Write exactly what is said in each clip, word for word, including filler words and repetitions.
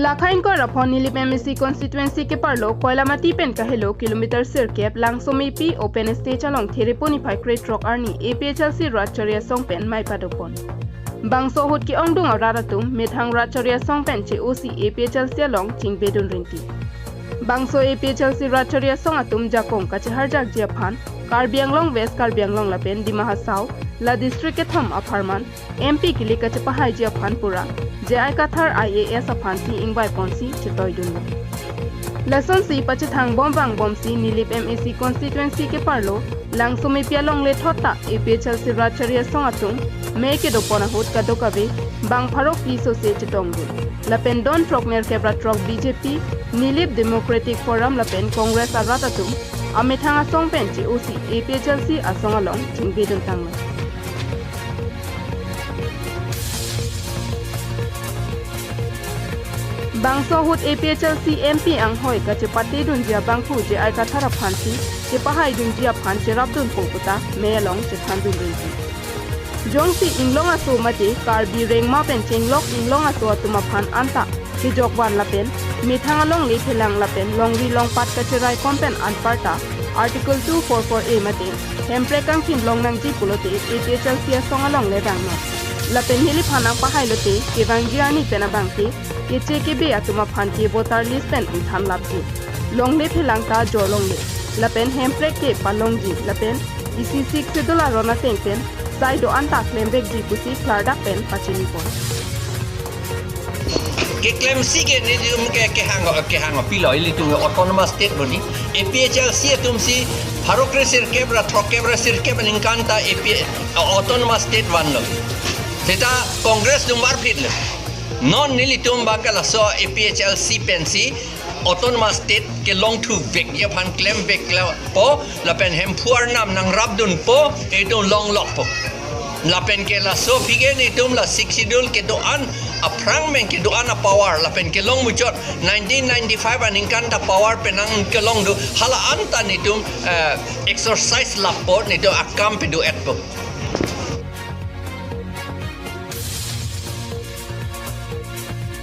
Lakha ingkoi ra pho Nilip M A C constituency keparlo Koilamati pen kahelo kilometer sirkep Langsomepi open stage along Thereponi phai krethrok arni A P H L C Ratchari Asong pen mei padopon. Bangso ahut ke-ongdung arat atum methang Ratchari Asong pen che-osi A P H L C along chingbedun rinti. Bangso A P H L C Ratchari Asong atum jakong kacheharjakji aphan Karbi Anglong West Karbi Anglong lapen Dima Hasao la district kethom apharman M P kilik kachepahaiji aphan pura J I Kathar I A S aphansi ingvaiponsi chetoidunlo. Lasonsi pachethang bom vangbomsi Nilip M A C constituency keparlo Langsomepi alongle thot ta A P H L C Ratchari Asong atum mei kedopon ahut kadokave bang pharo piso se chetongdun. Lapen don throk nerkep ra throk B J P, Nilip Democratic Forum lapen Congress arat atum amethang asong pen che-osi A P H L C asong along chingbedun tanglo. Bangso ahut A P H L C M P anghoi kachepatedunji abangphu J I Kathar aphansi chepahaidunji aphan cherapdunpo puta mei along chethandun rinti. Jongsi inglong aso mate Karbi rengma pen chenglok inglong aso atum aphan anta kejokvan lapen methang alongle phelang lapen longri longpat kacherai kom pen anparta Article two four four A mate hemprek kangthim longnangji pulote A P H L C asong alongle vangnon. Lapen neliphan nangpahailote kevangji arni pen abangke keche kebe atum aphan ke voter list pen ingthanlapji. Longle phelang ta jorlongle. Lapen hemprek ke palongji lapen isi Sixth Schedule aron ateng pen sai do-an ta klembekji pusi klardak pen pachinipon. Keklemsi ke nelitum ke kehang kehang pilo ilitum autonomous state boni. A P H L C atumsi pharo kre sirkep ra throkkep ra sirkep aningkan ta A P autonomous state vanlo. Seta Congress atum varphitlo. Non nelitum abangke laso A P H L C pensi autonomous state kelongthuvekji aphan klembekpo lapen Hemphu arnam nangrapdunpo, itum longlokpo. Lapen ke laso aphi ke nelitum la Sixth Schedule kedo-an aphrang pen kedo-an apower lapen kelong muchot nineteen ninety-five aningkan ta power penang kelong do hala anta nelitum eh, exercise lappo, nelitum akam pedo-etpo.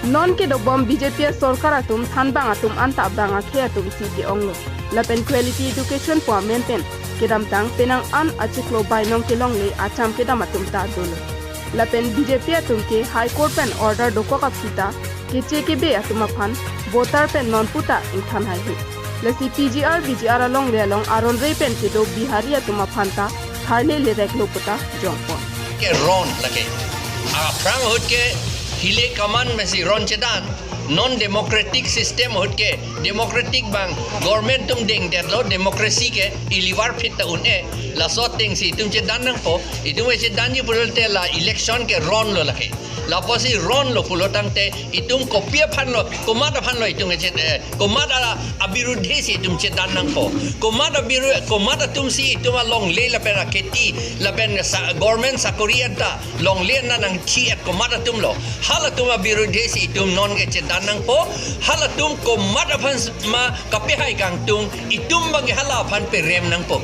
Non kedobom B J P asorkar atum thanbang atum anta bang akhei atumsi ke-onglo. Lapen quality education pu amen pen kedamtang penang an achiklo bainong kelongle acham kedam atum ta dolo. Lapen B J P atum ke High Court pen order dokok aphi ta keche kebe atum aphan voter pen non puta ingthan haihe. Lasi P G R, V G R alongle along aron rei pen kedo Bihari atum aphan ta harle lereklo puta jongpon. Ke ron lake. Aphrang ahut ke hile kaman mesi ron chedan. Non democratic system ahut ke democratic bang government atum dengdetlo, democracy ke ili varphit ta un-e. Laso atengsi itum chedan nangpo. Itum chedanji pulote la election ke ronlo lake. Lapusi ronlo pulo tangte itum kopi aphanlo, komat aphanlo itum che eh, komat a abirudhe si itum chedan nangpo. Komat abiru komat atumsi itum alongle lapen akheti lapen sa, government sakori anta longle na nangchi-et komat atumlo. Halatum abirudhe si itum non ke chedan nangpo. Halatum komat aphan s- ma kapehai kangtung itum abangke hala aphan perem nangpo.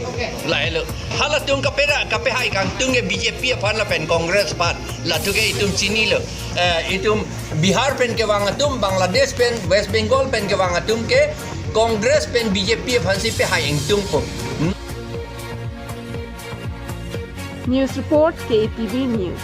Lahelo. Halatum kapera kapehai kangtung ke B J P aphan lapen Congress aphan. Latum ke itum chinilo. Eh, itum Bihar pen kevang atum, Bangladesh pen, West Bengal pen kevang atum ke Congress pen B J P aphansi pehai ingtungpo. News report, K A T V News.